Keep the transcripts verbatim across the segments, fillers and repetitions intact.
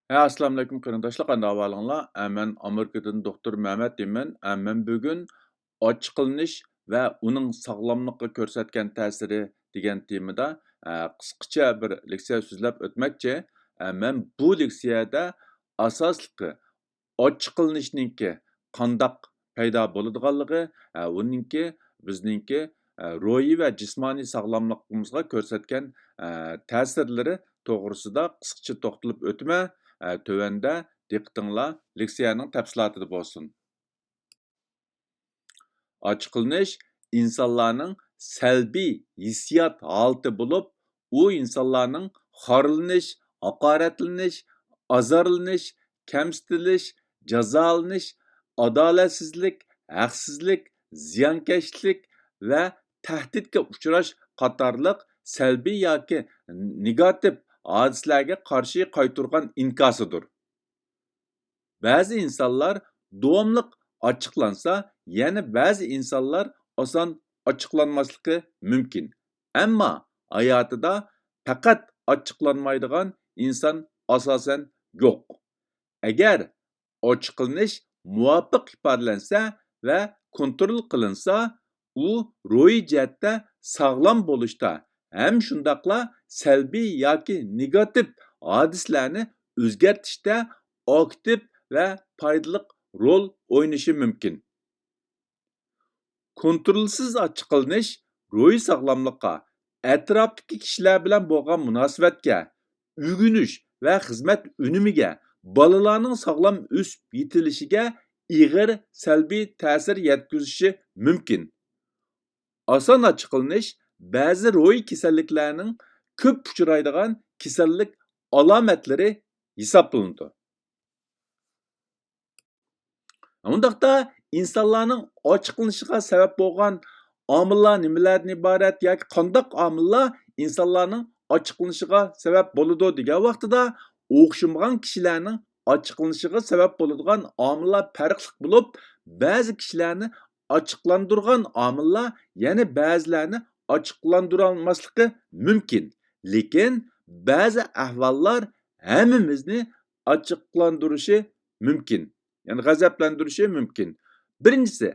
ھە، ئەسسالامۇئەلەيكۇم قېرىنداشلار، قانداق ئەھۋالىڭلار؟ ھە، مەن ئامېرىكىدىن دوختۇر مەمەت دېيمەن. ھە، مەن بۈگۈن ئاچچىقلىنىش ۋە ئۇنىڭ ساغلاملىققا كۆرسەتكەن تەسىرى دېگەن تېمىدا، ھە، قىسقىچە بىر لېكسىيە سۆزلەپ ئۆتمەكچى. ھە، مەن بۇ لېكسىيەدە ئاساسلىقى ئاچچىقلىنىشنىڭكى قانداق پەيدا بولىدىغانلىقى، ھە، ئۇنىڭكى بىزنىڭكى، ھە، روھىي ۋە جىسمانىي ساغلاملىقىمىزغا كۆرسەتكەن، ھە، تەسىرلىرى توغرىسىدا قىسقىچە توختىلىپ ئۆتىمەن. ھە، تۆۋەندە دىققىتىڭلار لېكسىيەنىڭ تەپسىلاتىدا بولسۇن. ئاچچىقلىنىش ئىنسانلارنىڭ سەلبىي ھېسسىيات ھالىتى بولۇپ، ئۇ ئىنسانلارنىڭ خارلىنىش، ھاقارەتلىنىش، ئازارلىنىش، كەمسىتىلىش، جازالىنىش، ئادالەتسىزلىك، ھەقسىزلىك، زىيانكەشلىك ۋە تەھدىتكە ئۇچراش قاتارلىق سەلبىي ياكى نېگاتىپ ھادىسىلەرگە قارشى قايتۇرغان ئىنكاسىدۇر. بەزى ئىنسانلار داۋاملىق ئاچچىقلانسا، يەنە بەزى ئىنسانلار ئاسان ئاچچىقلانماسلىقى مۇمكىن. ئەمما ھاياتىدا پەقەت ئاچچىقلانمايدىغان ئىنسان ئاساسەن يوق. ئەگەر ئاچچىقلىنىش مۇۋاپىق ئىپادىلەنسە ۋە كونترول قىلىنسا، ئۇ روھىي جەھەتتە ساغلام بولۇشتا ھەم شۇنداقلا سەلبىي ياكى نېگاتىپ ھادىسىلەرنى ئۆزگەرتىشتە ئاكتىپ ۋە پايدىلىق رول ئوينىشى مۇمكىن. كونترولسىز ئاچچىقلىنىش روھىي ساغلاملىققا، ئەتراپتىكى كىشىلەر بىلەن بولغان مۇناسىۋەتكە، ئۆگىنىش ۋە خىزمەت ئۈنۈمىگە، بالىلارنىڭ ساغلام ئۆسۈپ يېتىلىشىگە ئېغىر سەلبىي تەسىر يەتكۈزۈشى مۇمكىن. ئاسان ئاچچىقلىنىش بەزى روھىي كېسەللىكلەرنىڭ كۆپ ئۇچرايدىغان كېسەللىك ئالامەتلىرى ھېسابلىنىدۇ. ئۇنداقتا ئىنسانلارنىڭ ئاچچىقلىنىشىغا سەۋەب بولغان ئامىللار نېمىلەردىن ئىبارەت ياكى قانداق ئامىللار ئىنسانلارنىڭ ئاچچىقلىنىشىغا سەۋەب بولىدۇ دېگەن ۋاقتىدا، ئوخشىمىغان كىشىلەرنىڭ ئاچچىقلىنىشىغا سەۋەب بولىدىغان ئامىللار پەرقلىق بولۇپ، بەزى كىشىلەرنى ئاچچىقلاندۇرغان ئامىللار يەنە بەزىلەرنى ئاچچىقلاندۇرالماسلىقى مۇمكىن. لېكىن بەزى ئەھۋاللار ھەممىمىزنى ئاچچىقلاندۇرۇشى مۇمكىن، يەنى غەزەپلەندۈرۈشى مۇمكىن. بىرىنچىسى،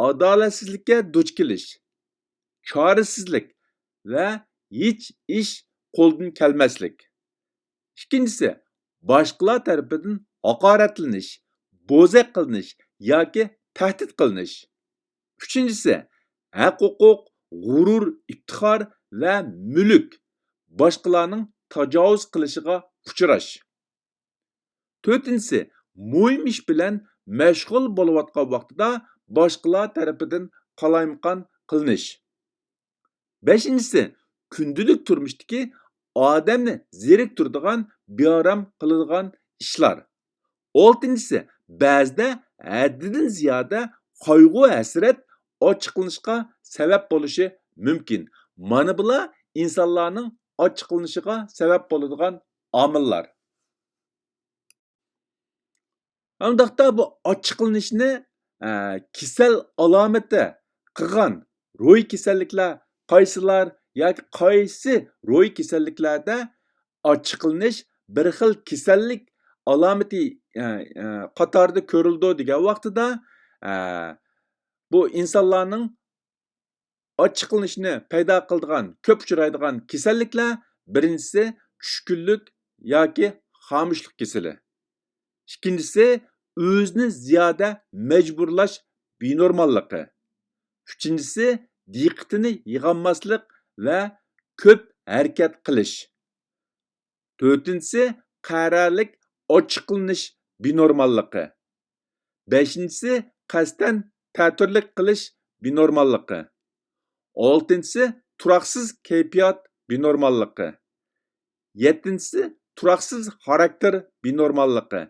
ئادالەتسىزلىككە دۇچ كېلىش، چارىسىزلىك ۋە ھېچ ئىش قولدىن كەلمەسلىك. ئىككىنچىسى، باشقىلار تەرىپىدىن ھاقارەتلىنىش، بوزەك قىلىنىش ياكى تەھدىت قىلىنىش. ئۈچىنچىسى، ھەق-ھوقۇق، غۇرۇر، ئىپتىخار ۋە مۈلۈك باشقىلارنىڭ تاجاۋۇز قىلىشىغا ئۇچراش. تۆتىنچىسى، مۇھىم ئىش بىلەن مەشغۇل بولۇۋاتقان ۋاقتىدا باشقىلار تەرىپىدىن قالايمىقان قىلىنىش. بەشىنچىسى، كۈندىلىك تۇرمۇشتىكى ئادەمنى زېرىكتۈرىدىغان، بىئارام قىلىدىغان ئىشلار. ئالتىنچىسى، بەزىدە ھەددىدىن زىيادە قايغۇ-ھەسرەت ئاچچىقلىنىشقا سەۋەب بولۇشى مۇمكىن. مانا بۇلار ئىنسانلارنىڭ ئاچچىقلىنىشىغا سەۋەب بولىدىغان ئامىللار. ئۇنداقتا بۇ ئاچچىقلىنىشنى، ئە، كېسەل ئالامىتى قىلغان روھىي كېسەللىكلەر قايسىلار ياكى قايسى روھىي كېسەللىكلەردە ئاچچىقلىنىش بىر خىل كېسەللىك ئالامىتى، ئە، ئە، قاتارىدا كۆرۈلىدۇ دېگەن ۋاقتىدا، ئە، بۇ ئىنسانلارنىڭ ئاچچىقلىنىشنى پەيدا قىلىدىغان كۆپ ئۇچرايدىغان كېسەللىكلەر، بىرىنچىسى چۈشكۈنلۈك ياكى خامۇشلۇق كېسىلى. ئىككىنچىسى ئۆزىنى زىيادە مەجبۇرلاش بىنورماللىقى. ئۈچىنچىسى دىققىتىنى يىغالماسلىق ۋە كۆپ ھەرىكەت قىلىش. تۆتىنچىسى قەرەلىك ئاچچىقلىنىش بىنورماللىقى. بەشىنچىسى قەستەن تەتۈرلۈك قىلىش بىنورماللىقى. ئالتىنچىسى تۇراقسىز كەيپىيات بىنورماللىقى. يەتتىنچىسى تۇراقسىز خاراكتېر بىنورماللىقى.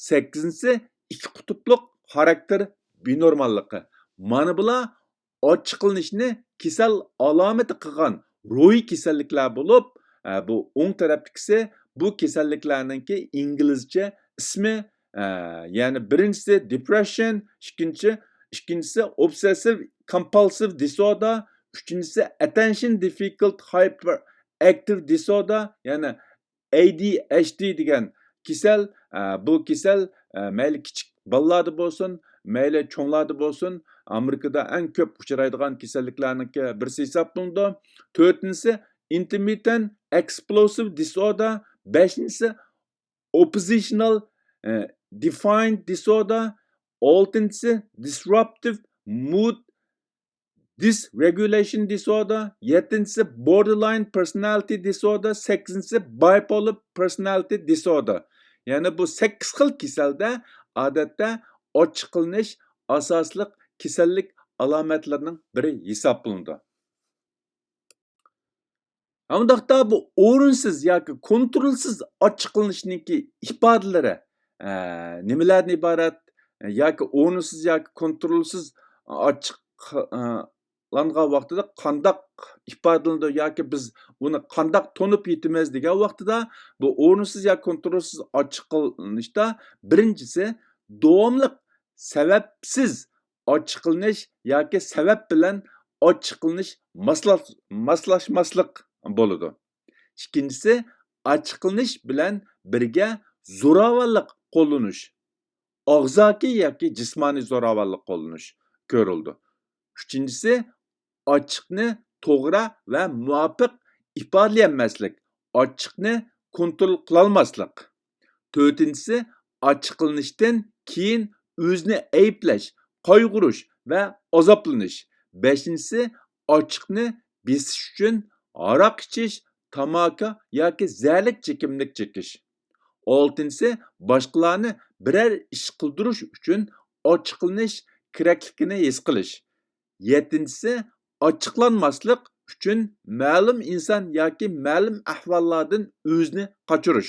سەككىزىنچىسى ئىككى قۇتۇپلۇق خاراكتېر بىنورماللىقى. مانا بۇلار ئاچچىقلىنىشنى كېسەل ئالامىتى قىلغان روھىي كېسەللىكلەر بولۇپ، ئە، بۇ ئوڭ تەرەپتىكىسى بۇ كېسەللىكلەرنىڭكى ئىنگلىزچە ئىسمى، ئە، يەنى بىرىنچىسى depression، ئىككىنچى، ئىككىنچىسى obsessive compulsive disorder، ئۈچىنچىسى attention deficit hyperactive disorder، يەنى A D H D دېگەن كېسەل، ئە، بۇ كېسەل، ئە، مەيلى كىچىك بالىلاردا بولسۇن، مەيلى چوڭلاردا بولسۇن، ئامېرىكىدا ئەڭ كۆپ ئۇچرايدىغان كېسەللىكلەرنىڭكى بىرسى ھېسابلىنىدۇ. تۆتىنچىسى intermittent explosive disorder، بەشىنچىسى oppositional، ئە، defiant disorder، ئالتىنچىسى disruptive mood dysregulation disorder، يەتتىنچىسى borderline personality disorder، سەككىزىنچىسى bipolar personality disorder. يەنى بۇ سەككىز خىل كېسەلدە ئادەتتە ئاچچىقلىنىش ئاساسلىق كېسەللىك ئالامەتلىرىنىڭ بىرى ھېسابلىنىدۇ. ئۇنداقتا بۇ ئورۇنسىز ياكى كونترولسىز ئاچچىقلىنىشنىڭكى ئىپادىلىرى، ئە، نېمىلەردىن ئىبارەت؟ ياكى ئورۇنسىز ياكى كونترولسىز ئاچچىق-، ئە، لانغان ۋاقتىدا قانداق ئىپادىلىنىدۇ ياكى بىز ئۇنى قانداق تونۇپ يېتىمىز دېگەن ۋاقتىدا، بۇ ئورۇنسىز يا كونترولسىز ئاچچىقلىنىشتا بىرىنچىسى، داۋاملىق سەۋەبسىز ئاچچىقلىنىش ياكى سەۋەب بىلەن ئاچچىقلىنىش ماسلا-، ماسلاشماسلىق بولىدۇ. ئىككىنچىسى، ئاچچىقلىنىش بىلەن بىرگە زوراۋانلىق قوللىنىش، ئاغزاكى ياكى جىسمانىي زوراۋانلىق قوللىنىش كۆرۈلىدۇ. ئۈچىنچىسى، ئاچچىقنى توغرا ۋە مۇۋاپىق ئىپادىلىيەلمەسلىك، ئاچچىقنى كونترول قىلالماسلىق. تۆتىنچىسى، ئاچچىقلىنىشتىن كېيىن ئۆزىنى ئەيىبلەش، قايغۇرۇش ۋە ئازابلىنىش. بەشىنچىسى، ئاچچىقنى بېسىش ئۈچۈن ھاراق ئىچىش، تاماكا ياكى زەھەرلىك چېكىملىك چېكىش. ئالتىنچىسى، باشقىلارنى بىرەر ئىش قىلدۇرۇش ئۈچۈن ئاچچىقلىنىش كېرەكلىكىنى ھېس قىلىش. يەتتىنچىسى، ئاچچىقلانماسلىق ئۈچۈن مەلۇم ئىنسان ياكى مەلۇم ئەھۋاللاردىن ئۆزىنى قاچۇرۇش.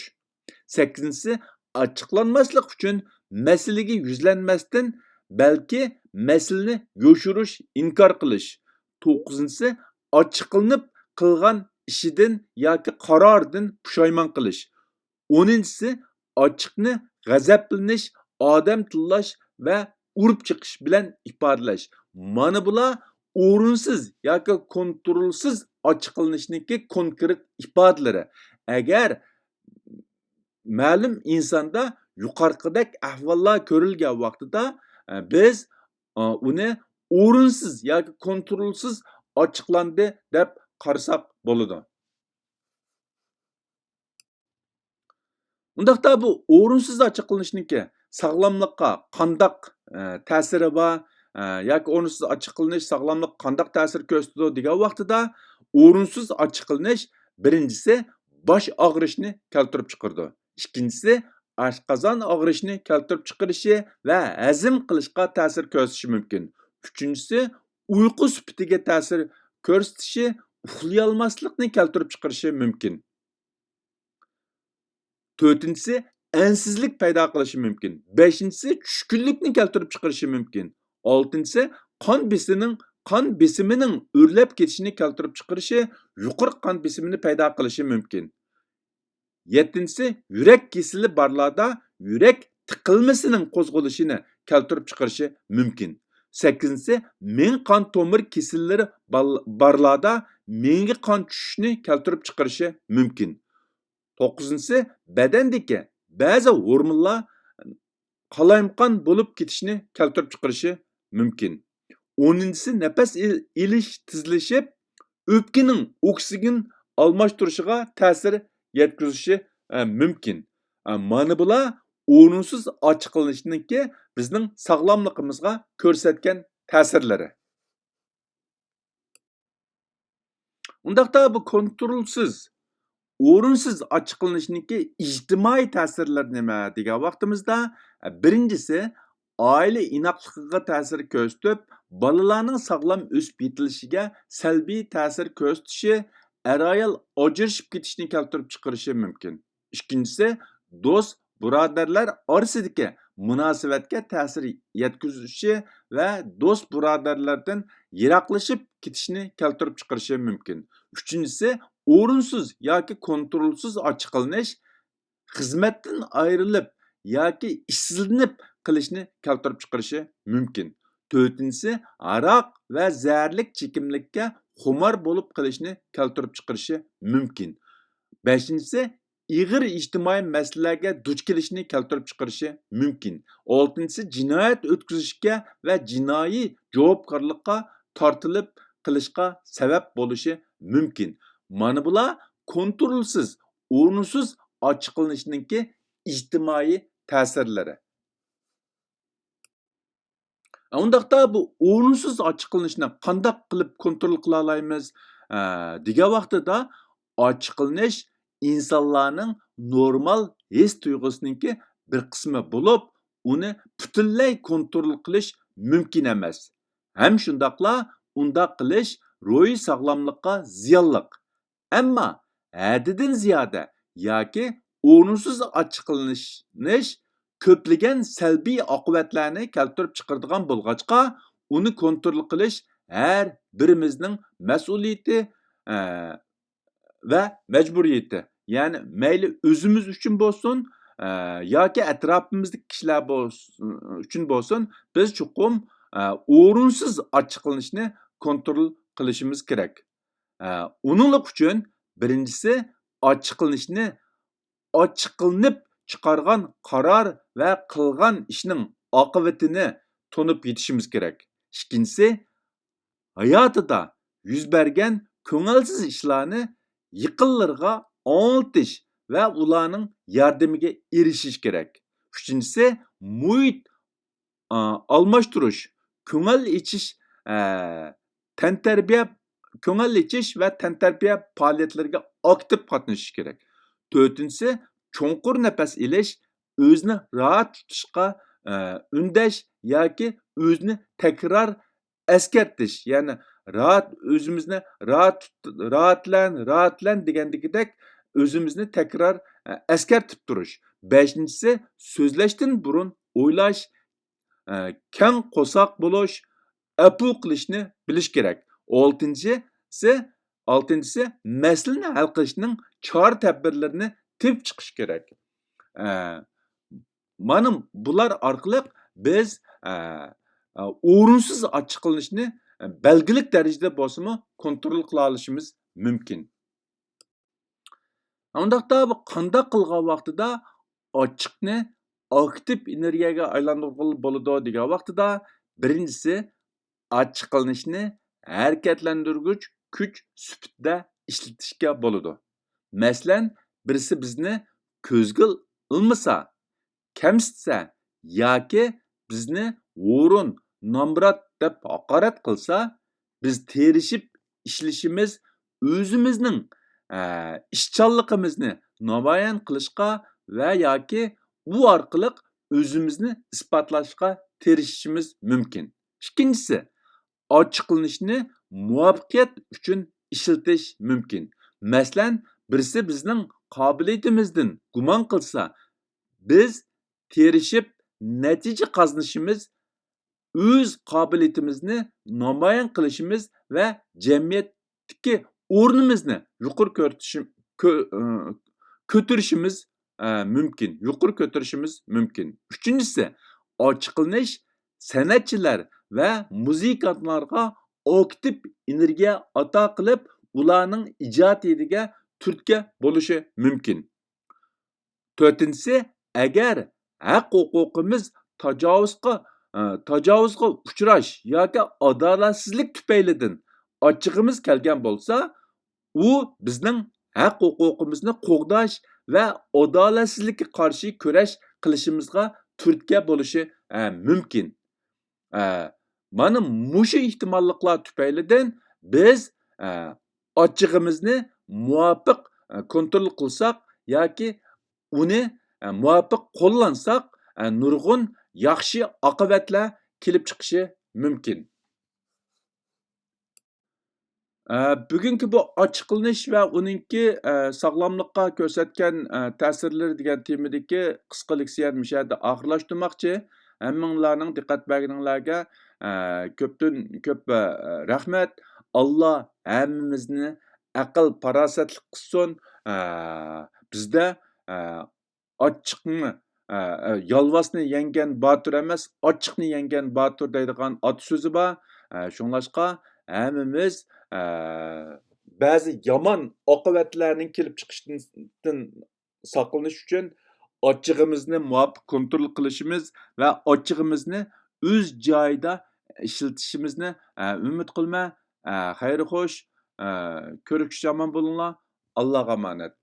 سەككىزىنچىسى، ئاچچىقلانماسلىق ئۈچۈن مەسىلىگە يۈزلەنمەستىن، بەلكى مەسىلىنى يوشۇرۇش، ئىنكار قىلىش. توققۇزىنچىسى، ئاچچىقلىنىپ قىلغان ئىشىدىن ياكى قارارىدىن پۇشايمان قىلىش. ئونىنچىسى، ئاچچىقنى غەزەپلىنىش، ئادەم تىللاش ۋە ئۇرۇپ چېقىش بىلەن ئىپادىلەش. مانا بۇلار ئورۇنسىز ياكى كونترولسىز ئاچچىقلىنىشنىڭكى كونكرېت ئىپادىلىرى. ئەگەر مەلۇم ئىنساندا يۇقىرىقىدەك ئەھۋاللار كۆرۈلگەن ۋاقتىدا، ئە، بىز، ئە، ئۇنى ئورۇنسىز ياكى كونترولسىز ئاچچىقلاندى دەپ قارىساق بولىدۇ. ئۇنداقتا بۇ ئورۇنسىز ئاچچىقلىنىشنىڭكى ساغلاملىققا قانداق، ئە، تەسىرى بار، ئە، ياكى ئورۇنسىز ئاچچىقلىنىش ساغلاملىققا قانداق تەسىر كۆرسىتىدۇ دېگەن ۋاقتىدا، ئورۇنسىز ئاچچىقلىنىش بىرىنچىسى باش ئاغرىشنى كەلتۈرۈپ چىقىرىدۇ. ئىككىنچىسى ئاشقازان ئاغرىشنى كەلتۈرۈپ چىقىرىشى ۋە ھەزىم قىلىشقا تەسىر كۆرسىتىشى مۇمكىن. ئۈچىنچىسى ئۇيقۇ سۈپىتىگە تەسىر كۆرسىتىشى، ئۇخلىيالماسلىقنى كەلتۈرۈپ چىقىرىشى مۇمكىن. تۆتىنچىسى ئەنسىزلىك پەيدا قىلىشى مۇمكىن. بەشىنچىسى چۈشكۈنلۈكنى كەلتۈرۈپ چىقىرىشى مۇمكىن. ئالتىنچىسى قان بېسىنىڭ، قان بېسىمىنىڭ ئۆرلەپ كېتىشىنى كەلتۈرۈپ چىقىرىشى، يۇقىرى قان بېسىمىنى پەيدا قىلىشى مۇمكىن. يەتتىنچىسى يۈرەك كېسىلى بارلاردا يۈرەك تىقىلمىسىنىڭ قوزغىلىشىنى كەلتۈرۈپ چىقىرىشى مۇمكىن. سەككىزىنچىسى مېڭە قان تومۇر كېسەللىرى بال-، بارلاردا مېڭىگە قان چۈشۈشنى كەلتۈرۈپ چىقىرىشى مۇمكىن. توققۇزىنچىسى بەدەندىكى بەزى ھورمونلار قالايمىقان بولۇپ كېتىشنى كەلتۈرۈپ چىقىرىشى مۇمكىن. ئونىنچىسى نەپەس ئېل-، ئېلىش تېزلىشىپ، ئۆپكىنىڭ ئوكسىگېن ئالماشتۇرۇشىغا تەسىر يەتكۈزۈشى، ئە، مۇمكىن. ئە، مانا بۇلار ئورۇنسىز ئاچچىقلىنىشنىڭكى بىزنىڭ ساغلاملىقىمىزغا كۆرسەتكەن تەسىرلىرى. ئۇنداقتا بۇ كونترولسىز، ئورۇنسىز ئاچچىقلىنىشنىڭكى ئىجتىمائىي تەسىرلىرى نېمە دېگەن ۋاقتىمىزدا، بىرىنچىسى، ئائىلە ئىناقلىقىغا تەسىر كۆرسىتىپ، بالىلارنىڭ ساغلام ئۆسۈپ يېتىلىشىگە سەلبىي تەسىر كۆرسىتىشى، ئەر-ئايال ئاجرىشىپ كېتىشنى كەلتۈرۈپ چىقىرىشى مۇمكىن. ئىككىنچىسى، دوست، بۇرادەرلەر ئارىسىدىكى مۇناسىۋەتكە تەسىر يەتكۈزۈشى ۋە دوست، بۇرادەرلەردىن يىراقلىشىپ كېتىشنى كەلتۈرۈپ چىقىرىشى مۇمكىن. ئۈچىنچىسى، ئورۇنسىز ياكى كونترولسىز ئاچچىقلىنىش خىزمەتتىن ئايرىلىپ ياكى ئىشسىزلىنىپ قېلىشنى كەلتۈرۈپ چىقىرىشى مۇمكىن. تۆتىنچىسى، ھاراق ۋە زەھەرلىك چېكىملىككە خۇمار بولۇپ قېلىشنى كەلتۈرۈپ چىقىرىشى مۇمكىن. بەشىنچىسى، ئېغىر ئىجتىمائىي مەسىلىلەرگە دۇچ كېلىشىنى كەلتۈرۈپ چىقىرىشى مۇمكىن. ئالتىنچىسى، جىنايەت ئۆتكۈزۈشكە ۋە جىنايى جاۋابكارلىققا تارتىلىپ قېلىشقا سەۋەب بولۇشى مۇمكىن. مانا بۇلار كونترولسىز، ئورۇنسىز ئاچچىقلىنىشنىڭكى ئىجتىمائىي تەسىرلىرى. ئۇنداقتا بۇ ئورۇنسىز ئاچچىقلىنىشنى قانداق قىلىپ كونترول قىلالايمىز؟ ئە، دېگەن ۋاقتىدا ئاچچىقلىنىش ئىنسانلارنىڭ نورمال ھېس تۇيغۇسىنىڭكى بىر قىسمى بولۇپ، ئۇنى پۈتۈنلەي كونترول قىلىش مۇمكىن ئەمەس. ھەم شۇنداقلا ئۇنداق قىلىش روھىي ساغلاملىققا زىيانلىق. ئەمما ھەددىدىن زىيادە ياكى ئورۇنسىز ئاچچىقلىنىش كۆپلىگەن سەلبىي ئاقىۋەتلەرنى كەلتۈرۈپ چىقىرىدىغان بولغاچقا، ئۇنى كونترول قىلىش ھەر بىرىمىزنىڭ مەسئۇلىيىتى، ئە، ۋە مەجبۇرىيىتى. يەنى مەيلى ئۆزىمىز ئۈچۈن بولسۇن، ئە، ياكى ئەتراپىمىزدىكى كىشىلەر بولسۇن، ئۈچۈن بولسۇن، بىز چوقۇم، ئە، ئورۇنسىز ئاچچىقلىنىشنى كونترول قىلىشىمىز كېرەك. ئە، ئۇنىڭلىق ئۈچۈن بىرىنچىسى ئاچچىقلىنىشنى، ئاچچىقلىنىپ چىقارغان قارار ۋە قىلغان ئىشنىڭ ئاقىۋىتىنى تونۇپ يېتىشىمىز كېرەك. ئىككىنچىسى، ھاياتىدا يۈز بەرگەن كۆڭۈلسىز ئىشلارنى يېقىنلىرىغا ئاڭلىتىش ۋە ئۇلارنىڭ ياردىمىگە ئېرىشىش كېرەك. ئۈچىنچىسى، مۇھىت، ئا، ئالماشتۇرۇش، كۆڭۈل ئېچىش، ئە، تەنتەربىيە، كۆڭۈل ئېچىش ۋە تەنتەربىيە پائالىيەتلىرىگە ئاكتىپ قاتنىشىش كېرەك. تۆتىنچىسى، چوڭقۇر نەپەس ئېلىش، ئۆزىنى راھەت تۇتۇشقا، ئە، ئۈندەش ياكى ئۆزىنى تەكرار ئەسكەرتىش، يەنى راھەت، ئۆزىمىزنى راھەت تۇت-، راھەتلەن، راھەتلەن دېگەندىكىدەك ئۆزىمىزنى تەكرار، ئە، ئەسكەرتىپ تۇرۇش. بەشىنچىسى، سۆزلەشتىن بۇرۇن ئويلاش، ئە، كەڭ قورساق بولۇش، ئەپۇ قىلىشنى بىلىش كېرەك. ئالتىنچىسى، ئالتىنچىسى، مەسىلىنى ھەل قىلىشنىڭ چارە-تەدبىرلىرىنى تېپىپ چىقىش كېرەك. ئە، مانا بۇلار ئارقىلىق بىز، ئە، ئە، ئورۇنسىز ئاچچىقلىنىشنى، ئە، بەلگىلىك دەرىجىدە بولسىمۇ كونترول قىلالىشىمىز مۇمكىن. ئۇنداقتا بۇ قانداق قىلغان ۋاقتىدا ئاچچىقنى ئاكتىپ ئېنېرگىيەگە ئايلاندۇرغىلى بولىدۇ دېگەن ۋاقتىدا، بىرىنچىسى، ئاچچىقلىنىشنى ھەرىكەتلەندۈرگۈچ كۈچ سۈپىتىدە ئىشلىتىشكە بولىدۇ. مەسىلەن، بىرسى بىزنى كۆزگە ئىلمىسا، كەمسىتسە ياكى بىزنى ھۇرۇن، نامرات دەپ ھاقارەت قىلسا، بىز تىرىشىپ ئىشلىشىمىز، ئۆزىمىزنىڭ، ئە، ئىشچانلىقىمىزنى نامايان قىلىشقا ۋە ياكى ئۇ ئارقىلىق ئۆزىمىزنى ئىسپاتلاشقا تىرىشىشىمىز مۇمكىن. ئىككىنچىسى، ئاچچىقلىنىشنى مۇۋەپپەقىيەت ئۈچۈن ئىشلىتىش مۇمكىن. مەسىلەن، بىرسى بىزنىڭ قابىلىيىتىمىزدىن گۇمان قىلسا، بىز تىرىشىپ نەتىجە قازىنىشىمىز، ئۆز قابىلىيىتىمىزنى نامايان قىلىشىمىز ۋە جەمئىيەتتىكى ئورنىمىزنى يۇقىرى كۆرتۈشۈم-، كۆ-، ئى، كۆتۈرۈشىمىز، ئە، مۇمكىن، يۇقىرى كۆتۈرۈشىمىز مۇمكىن. ئۈچىنچىسى، ئاچچىقلىنىش سەنئەتچىلەر ۋە مۇزىكانتلارغا ئاكتىپ ئېنېرگىيە ئاتا قىلىپ، ئۇلارنىڭ ئىجادىيىتىگە تۈرتكە بولۇشى مۇمكىن. تۆتىنچىسى، ئەگەر ھەق-ھوقۇقىمىز تاجاۋۇزغا، ئە، تاجاۋۇزغا ئۇچراش ياكى ئادالەتسىزلىك تۈپەيلىدىن ئاچچىقىمىز كەلگەن بولسا، ئۇ بىزنىڭ ھەق-ھوقۇقىمىزنى قوغداش ۋە ئادالەتسىزلىككە قارشى كۈرەش قىلىشىمىزغا تۈرتكە بولۇشى، ئە، مۇمكىن. ئە، مانا مۇشۇ ئېھتىماللىقلار تۈپەيلىدىن بىز، ئە، ئاچچىقىمىزنى مۇۋاپىق، ئە، كونترول قىلساق ياكى ئۇنى، ئە، مۇۋاپىق قوللانساق، ئە، نۇرغۇن ياخشى ئاقىۋەتلەر كېلىپ چىقىشى مۇمكىن. ئە، بۈگۈنكى بۇ ئاچچىقلىنىش ۋە ئۇنىڭكى، ئە، ساغلاملىققا كۆرسەتكەن، ئە، تەسىرلىرى دېگەن تېمىدىكى قىسقا لېكسىيەنى مۇشۇ يەردە ئاخىرلاشتۇرماقچى. ھەممىڭلارنىڭ دىققەت بەرگىنىڭلارگە، ئە، كۆپتىن كۆپ، ئە، رەھمەت. ئاللا ھەممىمىزنى ئەقىل پاراسەتلىك قىلسۇن. ئە، بىزدە، ئە، ئاچچىقنى، ئە، ئە، يالۋاسنى يەڭگەن باتۇر ئەمەس، ئاچچىقنى يەڭگەن باتۇر دەيدىغان ئاتا سۆزى بار. ئە، شۇڭلاشقا ھەممىمىز، ئە، بەزى يامان ئاقىۋەتلەرنىڭ كېلىپ چىقىشىدىن ساقلىنىش ئۈچۈن ئاچچىقىمىزنى مۇۋاپىق كونترول قىلىشىمىز ۋە ئاچچىقىمىزنى ئۆز جايىدا ئىشلىتىشىمىزنى، ئە، ئۈمىد قىلىمەن. ئە، خەير خوش، ئە، كۆرۈشكىچە ئامان بولۇڭلار. ئاللاغا ئامانەت.